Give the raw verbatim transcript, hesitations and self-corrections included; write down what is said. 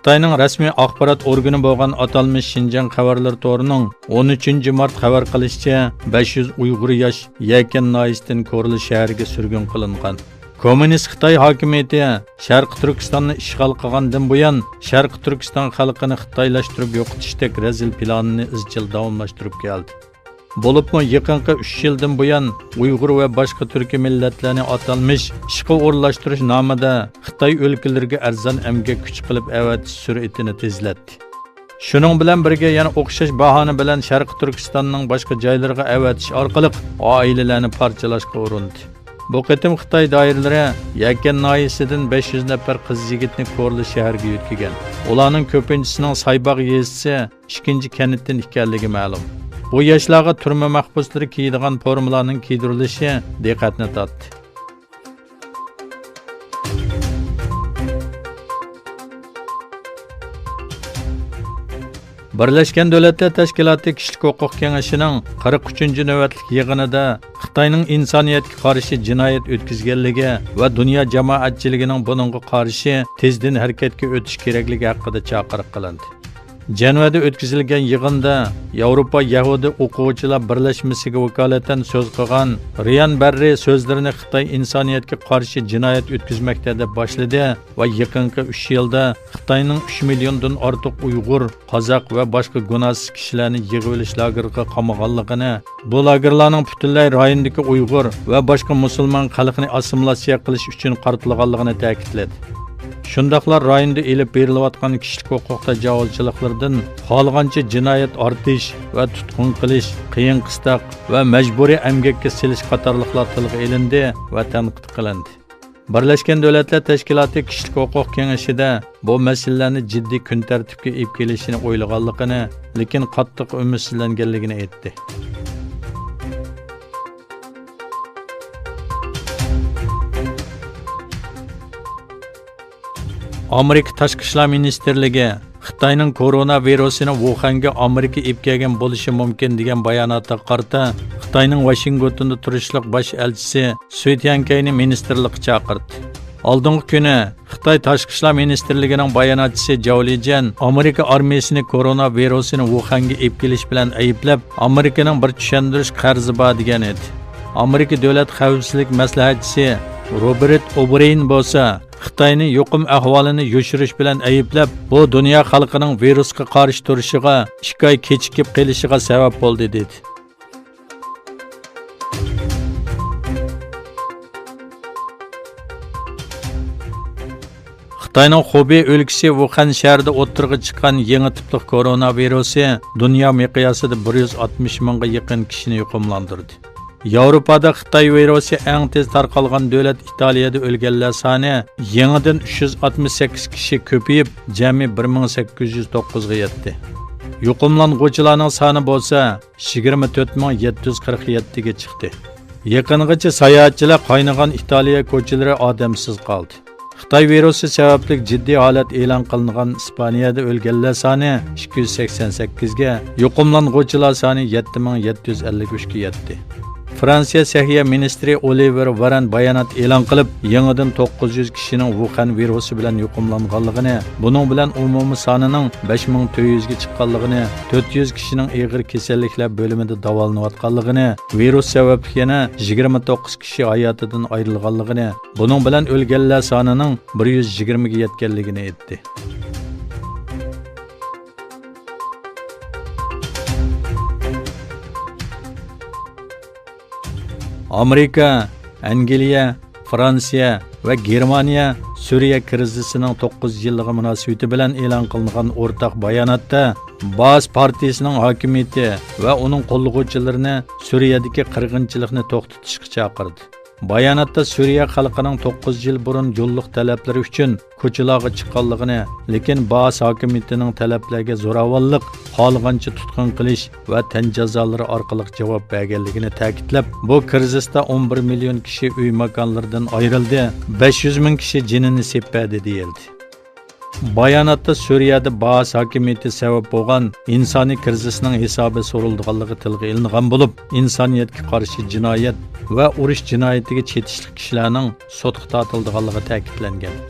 خىتاينىڭ رەسمىي ئاخبارات ئورگىنى بولغان ئاتالمىش شىنجاڭ خەۋەرلىرى تورىنىڭ ئون ئۈچىنچى مارت خەۋەر قىلىشىچە، بەش يۈز ئۇيغۇر ياش يەكەن ناھىيەسىدىن كورلا شەھىرىگە سۈرگۈن قىلىنغان. كوممۇنىست خىتاي ھاكىمىيىتى شەرقىي تۈركىستاننى ئىشغال قىلغاندىن بۇيان، شەرقىي تۈركىستان خەلقىنى خىتايلاشتۇرۇپ يوقىتىشتەك رەزىل پىلانىنى ئىزچىل داۋاملاشتۇرۇپ كەلدى. بولۇپمۇ يېقىنقى ئۈچ يىلدىن بۇيان، ئۇيغۇر ۋە باشقا تۈركىي مىللەتلەرنى ئاتالمىش ئىشقا ئورۇنلاشتۇرۇش نامىدا خىتاي ئۆلكىلىرىگە ئەرزان ئەمگەك كۈچى قىلىپ ئەۋەتىش سۈرئىتىنى تېزلەتتى. شۇنىڭ بىلەن بىرگە، يەنە ئوخشاش باھانە بىلەن شەرقىي تۈركىستاننىڭ باشقا جايلىرىغا ئەۋەتىش ئارقىلىق ئائىلىلەرنى پارچىلاشقا ئۇرۇندى. بۇ قېتىم خىتاي دائىرىلىرى يەكەن ناھىيەسىدىن بەش يۈز نەپەر قىز يىگىتنى كورلا شەھىرگە يۆتكىگەن. ئۇلارنىڭ كۆپىنچىسىنىڭ سايباغ يېزىسى ئىككىنچى كەنتتىن ئىكەنلىكى مەلۇم. بۇ ياشلارغا تۈرمە مەھبۇسلىرى كىيىدىغان فورمىلارنىڭ كىيدۈرۈلۈشى دىققەتنى تارتتى. بىرلەشكەن دۆلەتلەر تەشكىلاتى كىشىلىك ھوقۇق كېڭىشىنىڭ قىرىق ئۈچىنچى نۆۋەتلىك يىغىنىدا خىتاينىڭ ئىنسانىيەتكە قارشى جىنايەت ئۆتكۈزگەنلىكى ۋە دۇنيا جامائەتچىلىكىنىڭ بۇنىڭغا قارشى تېزدىن ھەرىكەتكە ئۆتۈش كېرەكلىكى ھەققىدە چاقىرىق قىلىندى. جەنۋەدە ئۆتكۈزۈلگەن يىغىندا ياۋروپا يەھۇدىي ئوقۇغۇچىلار بىرلەشمىسىگە ۋاكالىتەن سۆز قىلغان رىيان بەررى سۆزلىرىنى خىتاي ئىنسانىيەتكە قارشى جىنايەت ئۆتكۈزمەكتە دەپ باشلىدى ۋە يېقىنقى ئۈچ يىلدا خىتاينىڭ ئۈچ مىليوندىن ئارتۇق ئۇيغۇر، قازاق ۋە باشقا گۇناھسىز كىشىلەرنى يىغىۋېلىش لاگېرىغا قامىغانلىقىنى، بۇ لاگېرلارنىڭ پۈتۈنلەي رايوندىكى ئۇيغۇر ۋە باشقا مۇسۇلمان خەلقىنى ئاسسىمىلياتسىيە قىلىش ئۈچۈن قارىتىلغانلىقىنى تەكىتلىدى. شۇنداقلا رايوندا ئېلىپ بېرىلىۋاتقان كىشىلىك ھوقۇق تاجاۋۇزچىلىقلىرىدىن خالىغانچە جىنايەت ئارتىش ۋە تۇتقۇن قىلىش، قىيىن قىستاق ۋە مەجبۇرىي ئەمگەككە سېلىش قاتارلىقلار تىلغا ئېلىندى ۋە تەنقىد قىلىندى. بىرلەشكەن دۆلەتلەر تەشكىلاتى كىشىلىك ھوقۇق كېڭىشىدە بۇ مەسىلىلەرنى جىددىي كۈن تەرتىپكە ئېلىپ كېلىشىنى ئويلىغانلىقىنى، لېكىن قاتتىق ئۈمىدسىزلەنگەنلىكىنى ئېيتتى. ئامېرىكا تاشقى ئىشلار مىنىستىرلىكى خىتاينىڭ كورونا ۋىرۇسىنى ۋۇخەنگە ئامېرىكا ئېلىپ كەلگەن بولۇشى مۇمكىن دېگەن باياناتىغا قارىتا، خىتاينىڭ ۋاشىنگتوندا تۇرۇشلۇق باش ئەلچىسى سۈي تيەنكەينى مىنىستىرلىققا چاقىردى. ئالدىنقى كۈنى خىتاي تاشقى ئىشلار مىنىستىرلىكىنىڭ باياناتچىسى جاۋ لىجيەن ئامېرىكا ئارمىيىسىنى كورونا ۋىرۇسىنى ۋۇخەنگە ئېلىپ كېلىش بىلەن ئەيىبلەپ، ئامېرىكىنىڭ بىر چۈشەندۈرۈش قەرزى بار دېگەن ئىدى. ئامېرىكا دۆلەت خەۋپسىزلىك مەسلىھەتچىسى روبېرت ئوبرېين بولسا، خىتاينى يۇقۇم ئەھۋالىنى يوشۇرۇش بىلەن ئەيىبلەپ، بۇ دۇنيا خەلقىنىڭ ۋىرۇسقا قارشى تۇرۇشىغا ئىككى ئاي كېچىكىپ قېلىشىغا سەۋەب بولدى، دېدى. خىتاينىڭ خۇبېي ئۆلكىسى ۋۇخەن شەھىرىدە ئوتتۇرىغا چىققان يېڭى تىپلىق كورونا ۋىرۇسى دۇنيا مىقياسىدا بىر يۈز ئاتمىش مىڭغا يېقىن كىشىنى يۇقۇملاندۇردى. ياۋروپادا خىتاي ۋىرۇسى ئەڭ تېز تارقالغان دۆلەت ئىتالىيەدە ئۆلگەنلەر سانى يېڭىدىن ئۈچ يۈز ئاتمىش سەككىز كىشى كۆپىيىپ، جەمئىي بىر مىڭ سەككىز يۈز توققۇزغا يەتتى. يۇقۇملانغۇچىلارنىڭ سانى بولسا يىگىرمە تۆت مىڭ يەتتە يۈز قىرىق يەتتىگە چىقتى. يېقىنغىچە ساياھەتچىلەر قاينىغان ئىتالىيە كوچىلىرى ئادەمسىز قالدى. خىتاي ۋىرۇسى سەۋەبلىك جىددىي ھالەت ئېلان قىلىنغان ئىسپانىيەدە ئۆلگەنلەر سانى ئىككى يۈز سەكسەن سەككىزگە، يۇقۇملانغۇچىلار سانى يەتتە مىڭ يەتتە يۈز ئەللىك ئۈچكە يەتتى. فرانسىيە سەھىيە مىنىستىرى ئولىۋېر ۋارەن بايانات ئېلان قىلىپ، يېڭىدىن توققۇز يۈز كىشىنىڭ ۋۇخەن ۋىرۇسى بىلەن يۇقۇملانغانلىقىنى، بۇنىڭ بىلەن ئومۇمىي سانىنىڭ بەش مىڭ تۆت يۈزگە چىققانلىقىنى، تۆت يۈز كىشىنىڭ ئېغىر كېسەللىكلەر بۆلۈمىدە داۋالىنىۋاتقانلىقىنى، ۋىرۇس سەۋەبلىك يەنە يىگىرمە توققۇز كىشى ھاياتىدىن ئايرىلغانلىقىنى، بۇنىڭ بىلەن ئۆلگەنلەر سانىنىڭ بىر يۈز يىگىرمىگە يەتكەنلىكىنى ئېيتتى. ئامېرىكا، ئەنگلىيە، فرانسىيە ۋە گېرمانىيە سۈرىيە كىرىزىسىنىڭ توققۇز يىللىقى مۇناسىۋىتى بىلەن ئېلان قىلىنغان ئورتاق باياناتتا، بائەس پارتىيىسىنىڭ ھاكىمىيىتى ۋە ئۇنىڭ قوللىغۇچىلىرىنى سۈرىيەدىكى قىرغىنچىلىقنى توختىتىشقا چاقىردى. باياناتتا سۈرىيە خەلقىنىڭ توققۇز يىل بۇرۇن يوللۇق تەلەپلىرى ئۈچۈن كوچىلارغا چىققانلىقىنى، لېكىن بائەس ھاكىمىيىتىنىڭ تەلەپلەرگە زوراۋانلىق، خالىغانچە تۇتقۇن قىلىش ۋە تەن جازالىرى ئارقىلىق جاۋاب بەرگەنلىكىنى تەكىتلەپ، بۇ كىرىزىستا ئون بىر مىليون كىشى ئۆي ماكانلىرىدىن ئايرىلدى، بەش يۈز مىڭ كىشى جېنىنى سېلىپ بەردى دېيىلدى. باياناتتا سۈرىيەدە بائەس ھاكىمىيىتى سەۋەب بولغان ئىنسانىي كىرىزىسنىڭ ھېسابى سورىلىدىغانلىقى تىلغا ئېلىنغان بولۇپ، ئىنسانىيەتكە قارشى جىنايەت ۋە ئۇرۇش جىنايىتىگە چېتىشلىق كىشىلەرنىڭ سوتقا تارتىلىدىغانلىقى تەكىتلەنگەن.